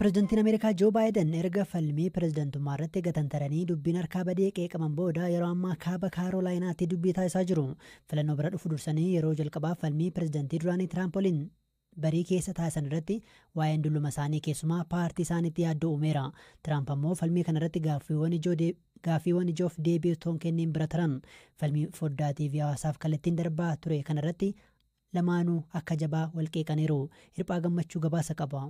Pireezidantiin Ameerikaa Joo Baayiden erga falmii pireezidantummaa irratti gatantaranii dubbiin harkaa badee qeeqaman booda yeroo ammaa Kaaba Kaarolaayinaatti dubbii taasisaa jiru. Filannoo bira dhufu dursanii yeroo jalqabaaf falmii pireezidantii duraanii Tiraamp waliin barii keessa taasisan irratti waa'een dulluma isaanii keessumaa paartii isaaniitti yaaddoo uumeera. Tiraamp ammoo falmii kana irratti gaaffiiwwan ijoof deebii otoo hin kenniin bira turan. Falmii foddaa TV hawaasaaf kallattiin darbaa ture kana irratti lamaanuu akka jabaa wal qeeqaniiru. Hirphaa Gammachuu gabaasa qaba.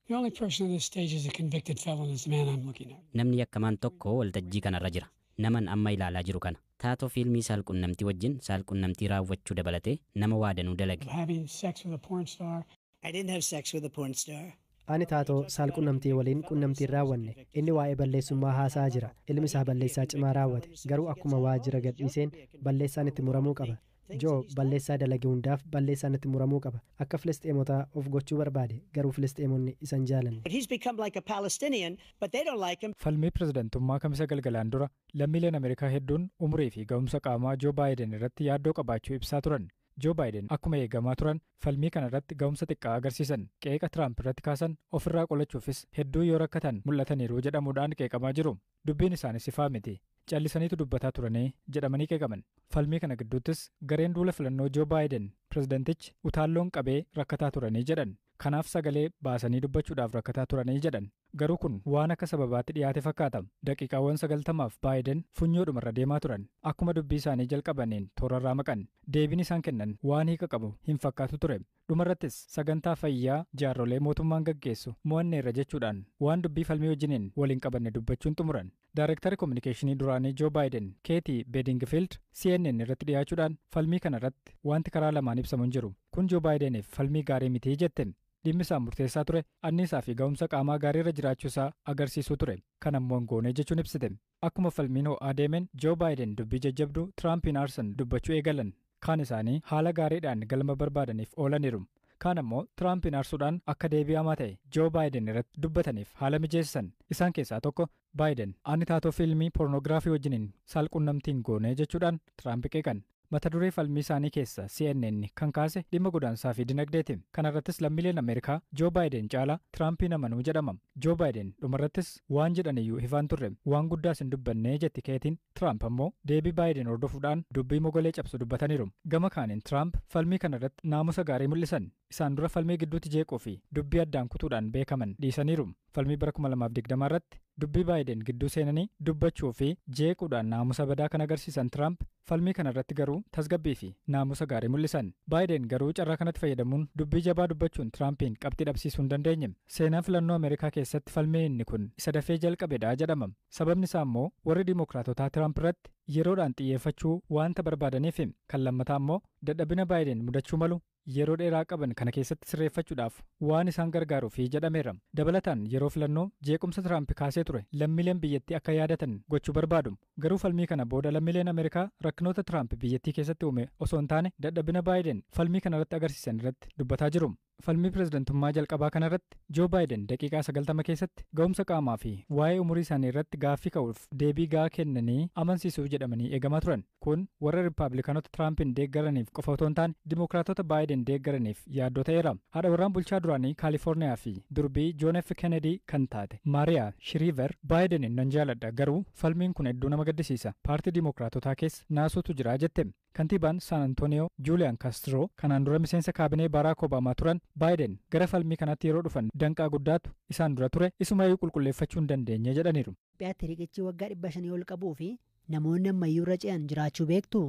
The only person on this stage is a convicted felon is the man I'm looking at. Namni yakkamaan tokko waltajjii kanarra jira. Naman amma ilaalaa jiru kana. Taatoo fiilmii saalqunnamtii wajjin saalqunnamtii raawwachuu dabalatee nama waadanuu dalage. Having sex with a porn star. I didn't have sex with a porn star. Ani taatoo saalqunnamtii waliin qunnamtii hin raawwanne. Inni waa'ee balleessummaa haasa'aa jira. Ilmi isaa balleessaa cimaa raawwate. Garuu akkuma waajjira gadhiiseen balleessaan itti muramuu qaba. Joo balleessaa dalage hundaaf balleessaan itti muramuu qaba. Akka Filisxeemotaa of gochuu barbaade, garuu Filisxeemonni isa hin jaalanne. But he's become like a Palestinian, but they don't like him. Falmii pirezidantummaa Kamisa galgalaan dura lammiileen Ameerikaa hedduun umurii fi ga'umsa qaamaa Joo Baayiden irratti yaaddoo qabaachuu ibsaa turan. Joo Baayiden akkuma eegamaa turan falmii kana irratti ga'umsa xiqqaa agarsiisan. Qeeqa Tiraamp irratti kaasan ofirraa qolachuufis hedduu yoo rakkatan mul'ataniiru jedhamuudhaan qeeqamaa jiru. Dubbiin isaanis ifaa miti. Callisaniitu dubbataa turanii jedhamanii qeeqaman. Falmii kana gidduuttis gareen duula filannoo Joo Baayiden pirezidantichi utaalloon qabee rakkataa turanii jedhan. Kanaaf sagalee baasanii dubbachuudhaaf rakkataa turanii jedhan. Garuu kun waan akka sababaatti dhiyaate fakkaata. Daqiiqaawwan 90f Baayiden funyoodhumarra deemaa turan. Akkuma dubbii isaanii jalqabaniin toorarraa maqan. Deebiin isaan kennan waan hiika qabu hin fakkaatu ture. Dhumarrattis sagantaa fayyaa jaarrolee mootummaan gaggeessu mo'anneerra jechuudhaan waan dubbii falmii wajjiniin waliin qabanne dubbachuun xumuran. Daarektari kominikeeshinii duraanii Joo Baayiden, Keetii Bedingfield, CNN irratti dhiyaachuudhaan falmii kana irratti wanti karaa lamaan ibsamu hin jiru. Kun Joo Baayideniif falmii gaarii miti jette. Dhimmi isaan murteessaa ture anniisaa fi ga'umsa qaamaa gaariirra jiraachuu isaa agarsiisuu ture. Kan ammoo hin goone jechuun ibsite. Akkuma falmiin ho'aa deemeen Joo Baayiden dubbii jajjabduu Tiraampiin aarsan dubbachuu eegalan. Kaan isaanii haala gaariidhaan galma barbaadaniif oolaniiru. Kaan ammoo Tiraampiin aarsuudhaan akka deebii hamaa ta'e Joo Baayiden irratti dubbataniif haala mijeessan. Isaan keessaa tokko Baayiden ani taatoo fiilmii poornoogiraafii wajjiniin saalqunnamtiin goone jechuudhaan Tiraamp qeeqan. Mata duree falmii isaanii keessa CNN kan kaase dhimma godaansaa fi dinagdeeti. Kana irrattis lammiileen Ameerikaa Joo Baayiden caalaa Tiraampiin amanuu jedhama. Joo Baayiden dhumarrattis waan jedhaniyyuu ifaan turre, waan guddaas hin dubbanne jetti Keetiin. Tiraamp ammoo deebii Baayiden hordofuudhaan dubbii mogolee cabsu dubbataniiru. Gama kaaniin Tiraamp falmii kana irratti naamusa gaarii mul'isan. Isaan dura falmii gidduutti jeequu fi dubbii addaan kutuudhaan beekaman dhiisaniiru. Falmii bara 2020 irratti dubbii Baayiden gidduu seenanii dubbachuu fi jeequudhaan naamusa badaa kan agarsiisan Tiraamp falmii kana irratti garuu tasgabbii fi naamusa gaarii mul'isan. Baayiden garuu carraa kanatti fayyadamuun dubbii jabaa dubbachuun Tiraampiin qabxii dhabsiisuu hin dandeenye. Seenaa filannoo Ameerikaa keessatti falmii inni kun isa dafee jalqabedha jedhama. Sababni isaa immoo warri Dimookiraatotaa Tiraamp irratti yeroodhaan xiyyeeffachuu waanta barbaadaniif, kan lammataa immoo dadhabina Baayiden mudachuu malu yeroo dheeraa qaban kana keessatti sirreeffachuudhaaf waan isaan gargaaruufi jedhameera. Dabalataan yeroo filannoo jeequmsa Tiraamp kaasee ture lammiileen biyyattii akka yaadatan gochuu barbaadu. Garuu falmii kana booda lammiileen Ameerikaa rakkinoota Tiraamp biyyattii keessatti uume osoo hin taane dadhabina Baayiden falmii kana irratti agarsiisan irratti dubbataa jiru. Falmii pirezidantummaa jalqabaa kana irratti Joo Baayiden daqiiqaa 90 keessatti ga'umsa qaamaa fi waa'ee umurii isaanii irratti gaaffii ka'uuf deebii gahaa kennanii amansiisuuf jedhamanii eegamaa turan. Kun warra Riippaabilikaanota Tiraampiin deeggaraniif qofa otoo hin taane Dimookiraatota Baayiden deeggaraniif yaaddoo ta'eera. Haadha warraan bulchaa duraanii Kaalifoorniyaa fi durbii Joon F. Kennedy kan taate Maariyaa Shiriiver Baayideniin nan jaaladha, garuu falmiin kun hedduu nama gaddisiisa. Paartii Dimookiraatotaa keessa naasuutu jira jette. Kantiibaan San Antonio Julian Castro kanaan dura miseensa kaabinee Barack Obama turan Baayiden gara falmii kanatti yeroo dhufan danqaa guddaatu isaan dura ture, isumayyuu qulqulleeffachuu hin dandeenye jedhaniiru. Itoophiyaatti riqichi waggaa 500 ol qabuu fi namoonni ammayyuu irra ce'an jiraachuu beektu?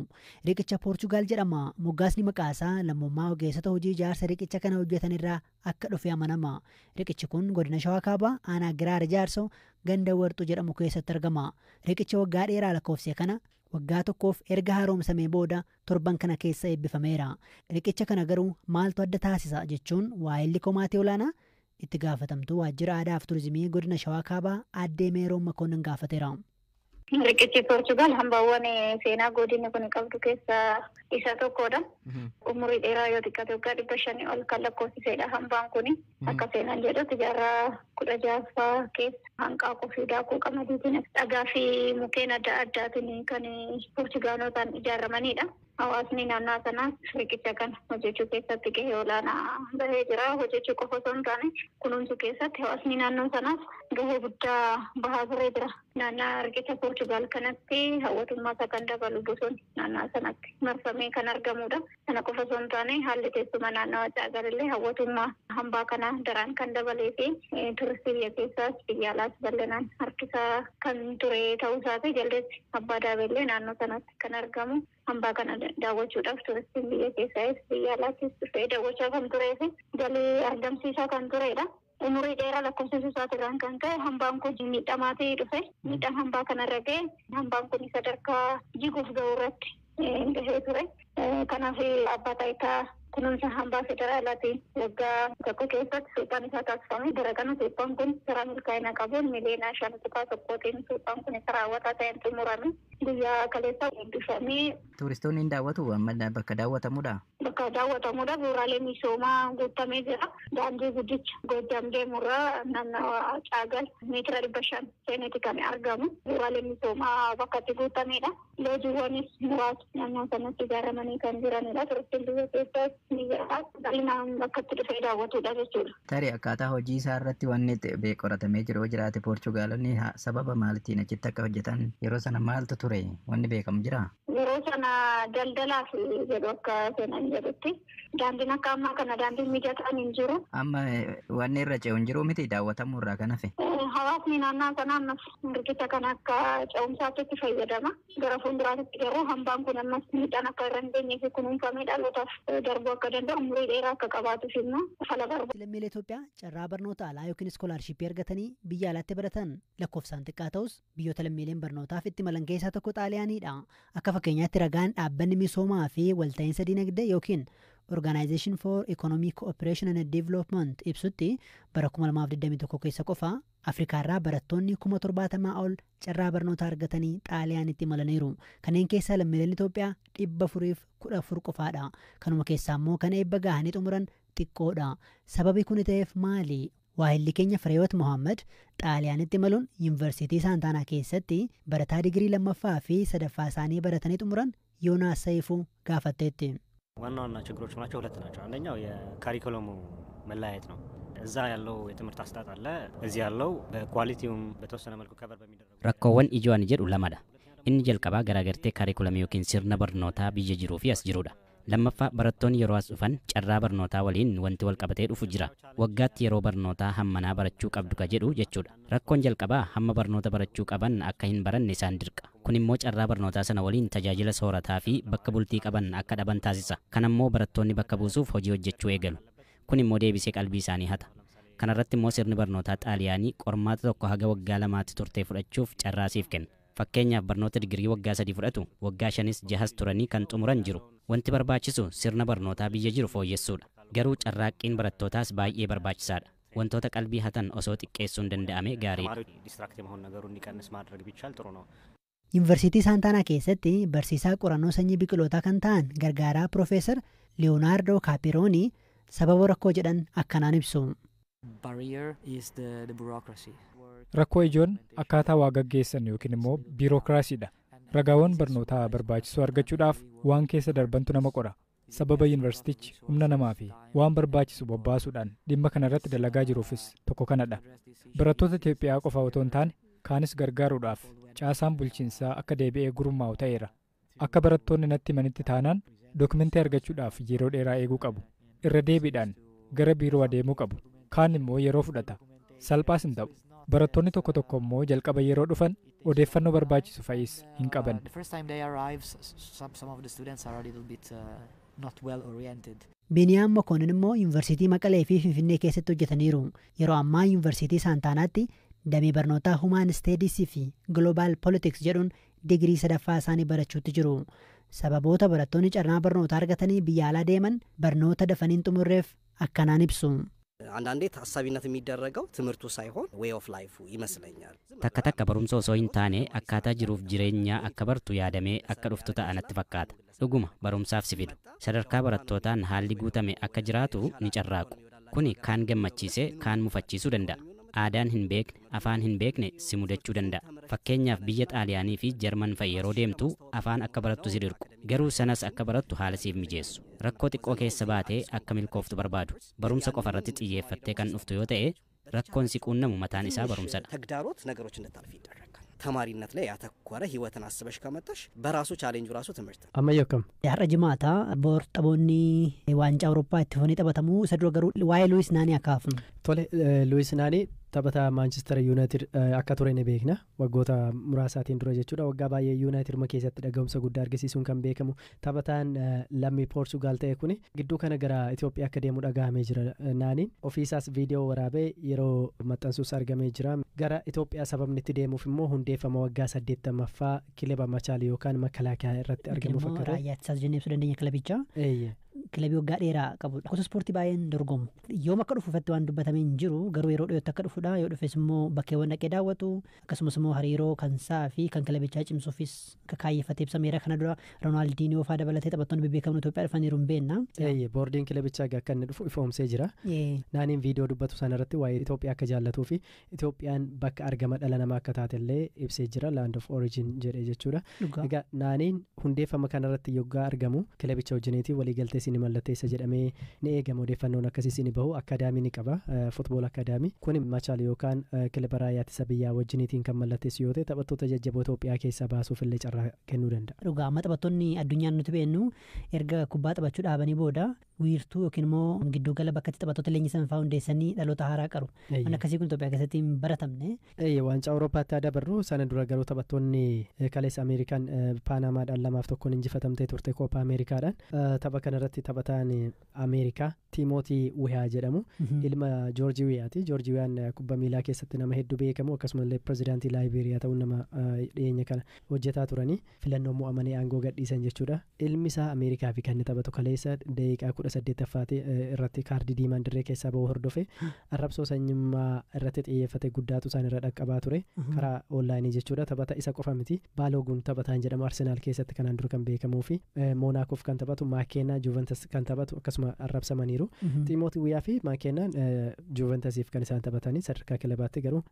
Riqicha Poorchugaal jedhama. Moggaasni maqaa isaa lammummaa ogeessota hojii ijaarsa riqicha kana hojjetan irraa akka dhufe amanama. Riqichi kun godina Shawaa Kaabaa, aanaa Giraar Jaarsoo, ganda Warxuu jedhamu keessatti argama. Riqicha waggaa dheeraa lakkoofse kana waggaa tokkoof erga haaromsamee booda torban kana keessa eebbifameera. Riqicha kana garuu maaltu adda taasisa jechuun waa'illi komaatii olaanaa itti gaafatamtuu waajjira aadaa fi turizimii godina Shawaa Kaabaa, Aaddee Meeroon Makoonnin gaafateera. Riqichi Poorchugaal hambaawwan seenaa godinni kun qabdu keessaa isa tokkodha. Umurii dheeraa, yoo xiqqaate waggaa 500 ol kan lakkoofsisedha hambaan kuni. Akka seenaan jedhutti jaarraa 16ffaa keessa hanqaaquu fi daakuu qamadiitiin, dhagaa fi mukkeen adda addaatiin kan Poorchugaalotaan ijaaramanidha. Hawaasni naannoo sanaas riqicha kana hojjechuu keessatti gahee olaanaa bahee jira. Hojjechuu qofa osoo hin taane kunuunsuu keessatti hawaasni naannoo sanaas gahee guddaa bahaa turee jira. Naannoo riqicha Poorchugaal kanatti hawwatummaa isaa kan dabalu bosonni naannoo sanatti marfamee kan argamudha. Sana qofa osoo hin taane haalli teessuma naannawaa Caagal hawwatummaa hambaa kana daran kan dabalee fi turistii biyya keessaas biyya alaas bal'inaan harkisaa kan ture ta'uu isaati. Jaldeessi abbaa daabeellee naannoo sanatti kan argamu hambaa kana daawwachuudhaaf turistiin biyya keessaas biyya alaattis dhufee daawwachaa kan turee fi galii argamsiisaa kan turedha. Umurii dheeraa lakkoofsisuu isaatirraan kan ka'e hambaan kun miidhamaa ta'ee dhufe. Miidhaan hambaa kanarra ga'e hambaan kun sadarkaa jiguuf ga'u irratti gahee ture. Kanaaf abbaa taayitaa kunuunsa hambaa federaalaatiin waggaa tokko keessatti suphaan isaa taasifame. Bara kana suphaan kun karaa milkaa'ina qabuun miliyoona 5.1tiin suphaan kun raawwataa ta'een xumurame. Guyyaa kaleessa eebbifamee. Turistoonni hin daawwatu amma bakka daawwatamudha. Bakka daawwatamudha. Bu'uuraalee misoomaa guutamee jira. Daandii guddicha Goojjam deemurraa naannawa Caagal meetira 500 seeneeti kan argamu. Bu'uuraalee misoomaa bakka itti guutamedha. Loojiiwwanis muraasni naannoo sanatti ijaaramanii kan jiranidha. Turistiin biyya keessaas biyya alaas bal'inaan bakka itti dhufee daawwatudha jechuudha. Tarii akkaataa hojii isaa irratti wanni qoratamee jiru jiraate Poorchugaalonni sababa maaliitiin achitti akka hojjetan yeroo sana maaltu ture wanni beekamu jira? Yeroo sana daldalaaf jedhu akka seenan jedhutti daandiin akka ammaa kana daandiin mijataan hin jiru. Amma wanni irra ce'u hin jiru miti daawwatamuu irraa kan hafe. Hawaasni naannoo sanaa ammas riqicha kana akka ce'umsaatti itti fayyadama. Gara fuulduraatti garuu hambaan kun ammas miidhaan akka irra hin geenyee fi kunuunfamee dhalootaaf darbuu akka danda'u umurii dheeraa akka qabaatuuf immoo fala barbaada. Lammiilee Itoophiyaa carraa barnoota alaa yookiin iskoolaarshippii argatanii biyya alaatti baratan lakkoofsaan xiqqaa ta'us biyyoota lammiileen barnootaaf itti malan keessaa tokko Xaaliyaaniidha. Akka fakkeenyaatti ragaan dhaabbanni misoomaa fi walta'iinsa dinagdee yookiin Organization for Economic Cooperation and Development ibsutti bara 2021 keessa qofa Afrikaarraa barattoonni 70,000 ol carraa barnoota argatanii Xaaliyaanitti imalaniiru. Kanneen keessaa lammiileen Itoophiyaa 414 qofaadha. Kanuma keessaa immoo kan eebba gahanii xumuran xiqqoodha. Sababi kun ta'eef maali? Waahilli keenya Fireewoot Mohaammed Xaaliyaanitti imaluun Yuunivarsiitii Saantaanaa keessatti barataa digirii lammaffaa fi sadaffaa isaanii baratanii xumuran Yoonaas Sayifuu gaafatteetti. ዋና ዋና ችግሮች ናቸው ሁለት ናቸው። አንደኛው የካሪኩለሙ መለያየት ነው። እዛ ያለው የትምህርት አሰጣጥ አለ፣ እዚህ ያለው በኳሊቲውም በተወሰነ መልኩ ከቨር በሚደረጉ Rakkoowwan ijoo ani jedhu lamadha. Inni jalqabaa garaagartee kaarikulamii yookiin sirna barnootaa biyya jiruu fi as jirudha. Lammaffaa barattoonni yeroo as dhufan carraa barnootaa waliin wanti wal qabatee dhufu jira. Waggaatti yeroo barnootaa hammanaa barachuu qabdu ka jedhu jechuudha. Rakkoon jalqabaa hamma barnoota barachuu qaban akka hin baranne isaan dirqa. Kun immoo carraa barnootaa sana waliin tajaajila soorataa fi bakka bultii qaban akka dhaban taasisa. Kanammoo barattoonni bakka buusuuf hojii hojjechuu eegalu. Kun immoo deebisee qalbii isaanii hata. Kanarratti immoo sirni barnootaa Xaaliyaanii qormaata tokko haga waggaa 2tti turtee fudhachuuf carraa siif kenna. Fakkeenyaaf barnoota digirii waggaa 3 fudhatu waggaa 5 6 turanii kan xumuran jiru. Wanti barbaachisu sirna barnootaa biyya jiru fooyyessuudha. Garuu carraaqqiin barattootaas baay'ee barbaachisaadha. Wantoota qalbii hatan osoo xiqqeessuun danda'ame gaariidha. ዲስትራክት የመሆን ነገሩ እንዲቀንስ ማድረግ ቢቻል ጥሩ ነው። Yuunivarsiitii Saantaanaa keessatti barsiisaa qorannoo sanyii biqilootaa kan ta'an gargaaraa Piroofeesar Leeyonaardoo Kaapiroonii sababa rakkoo jedhan akkanaan ibsu. Rakkoo ijoon akkaataa waa gaggeessan yookiin immoo biirokiraasiidha. Ragaawwan barnootaa barbaachisoo argachuudhaaf waan keessa darbantu nama qora. Sababa yuunivarsiitichi humna namaa fi waan barbaachisu bobbaasuudhaan dhimma kanarratti dalagaa jiruufis tokko kanadha. Barattoota Itoophiyaa qofa otoo hin taane kaanis gargaaruudhaaf caasaan bulchiinsaa akka deebi'ee gurmaa'u ta'eera. Akka barattoonni natti himanitti taanaan dookumentii argachuudhaaf yeroo dheeraa eeguu qabu. Irra deebiidhaan gara biiroo adeemuu qabu. Kaan immoo yeroo fudhata. Salphaas hin ta'u. Barattoonni tokko tokko immoo jalqaba yeroo dhufan odeeffannoo barbaachisu fa'is hin qaban. Biniyaam Mokonnin immoo Yuunivarsiitii Maqalee fi Finfinnee keessatti hojjetaniiru. Yeroo ammaa Yuunivarsiitii Saantaanaatti damee barnootaa Human Studies fi Global Politics jedhuun digirii sadaffaa isaanii barachuutti jiru. Sababoota barattoonni carraa barnootaa argatanii biyya alaa deeman barnoota dafanii hin xumurreef akkanaan ibsu. አንዳንዴ ታሳቢነት የሚደረገው ትምህርቱ ሳይሆን ዌይ ኦፍ ላይፉ ይመስለኛል። Takka takka barumsa osoo hin taane akkaataa jiruuf jireenyaa akka bartu yaadamee akka dhuftu ta'a natti fakkaata. Dhuguma barumsaaf si fidu. Sadarkaa barattootaan haalli guutame akka jiraatu ni carraaqu. Kuni kaan gammachiisee kaan mufachiisuu danda'a. Aadaan hin beekne, afaan hin beekne si mudachuu danda'a. Fakkeenyaaf biyya Xaaliyaanii fi Jarman fa'i yeroo deemtu afaan akka barattu si dirqu. Garuu sanas akka barattu haala siif mijeessu. Rakkoo xiqqoo keessa baatee akka milkooftu barbaadu. Barumsa qofa irratti xiyyeeffattee kan dhuftu yoo ta'e, rakkoon si quunnamu mataan isaa barumsadha. ተግዳሮት ነገሮች እንድታልፍ ይደረጋል። ተማሪነት ላይ ያተኮረ ህይወትን አስበሽ ከመጣሽ በራሱ ቻሌንጁ ራሱ ትምህርት ነው። Ammayyoo akkam? Har'a Jimaataa boor taphoonni waancaa Awurooppaa itti fufanii taphatamu. Isa dura garuu waa'ee Luwis Naanii akka hafnu. Tole, Luwis Naanii taphataa Maanchister Yuunaayitid akka ture ni beekna. Waggoota muraasaatiin dura jechuudha. Waggaa baay'ee Yuunaayitid keessatti dhaga'umsa guddaa argisiisuun kan beekamu taphataan lammii Poorchugaal ta'e kuni gidduu kana gara Itoophiyaa akka deemu dhaga'amee jira. Naaniin ofiisaas viidiyoo waraabee yeroo maxxansuus argamee jira. Gara Itoophiyaa sababni itti deemuuf immoo hundeeffama waggaa 80ffaa kilaba Machaal yookaan Makalaakaa irratti argamu fakkaata. Raayyaa ittisaas jennee ibsuu dandeenya kilabicha. Kilabii waggaa dheeraa qabudha. Gosa ispoortii baay'een dorgomu. Yoom akka dhufu ifatti waan dubbatamee hin jiru, garuu yeroo dhiyootti akka dhufudha. Yoo dhufes immoo bakkeewwan dhaqee daawwatu, akkasumas immoo hariiroo kan isaa fi kan kilabichaa cimsuufis akka kaayyeffatee ibsameera. Kana dura Roonaaldiniyoo fa'aa dabalatee taphattoonni bebbeekamoon Itoophiyaa dhufaniiru hin beekna. Boordiin kilabichaa akka inni dhufu ifoomsee jira. Naaniin viidiyoo dubbatu sana irratti waa'ee Itoophiyaa akka jaallatuu fi Itoophiyaan bakka argama dhala namaa akka taate illee ibsee jira. Land of Origin jedhee jechuudha. Egaa Naaniin hundeeffama kanarratti yoggaa argamu kilabicha wajjiniitii waliigaltee isin mallatteessa jedhamee ni eegama. Odeeffannoon akkasiis ni bahu. Akkaadaamii ni qaba, football academy kun Machaal yookaan kilaba raayyaa ittisa biyyaa wajjiniitiin kan mallatteessu yoo ta'e, taphattoota jajjaboo Itoophiyaa keessaa baasuuf illee carraa kennuu danda'a. Dhugaa, amma taphattoonni addunyaan nuti beeknu erga kubbaa taphachuu dhaabanii booda wiirtuu yookiin immoo giddugala bakka itti taphattoota leenjisan fa'aa hundeessanii dhaloota haaraa qaru. Waan akkasii kun Itoophiyaa keessatti hin baratamne. Waancaa Awurooppaatti haa dabarru. Sana dura garuu taphattoonni kaleessa Ameerikaan Paanamaadhaan 2-1 injifatamtee turte Koopa Ameerikaadhaan. Tapha kanarratti taphataan Ameerikaa Tiimootii Wihaa jedhamu ilma Joorjii Wihaati. Joorjii Wihaan kubbaa miilaa keessatti nama hedduu beekamu, akkasumallee pirezidaantii Laayibeeriyaa ta'uun nama dhiyeenya kana hojjetaa turanii filannoo mo'amanii aangoo gadhiisan jechuudha. Ilmi isaa Ameerikaa fi kan inni taphatu kaleessa daqiiqaa 18ffaati irratti kaardii diimaan dirree keessaa bahu hordofe arrabsoo sanyummaa irratti xiyyeeffate guddaatu isaan irra dhaqqabaa ture karaa onlaayinii jechuudha. Taphata isa qofa miti, Baalooguun taphataan jedhamu Arsenaal keessatti kanaan dura kan beekamuu fi Moonaakof kan taphatu, Maakeenaa Juventus kan taphatu akkasuma arrabsamaniiru. Xiimooti Wiyaa fi Maakeenaan Juventasiif kan isaan taphatanii sadarkaa kilabaatti garuu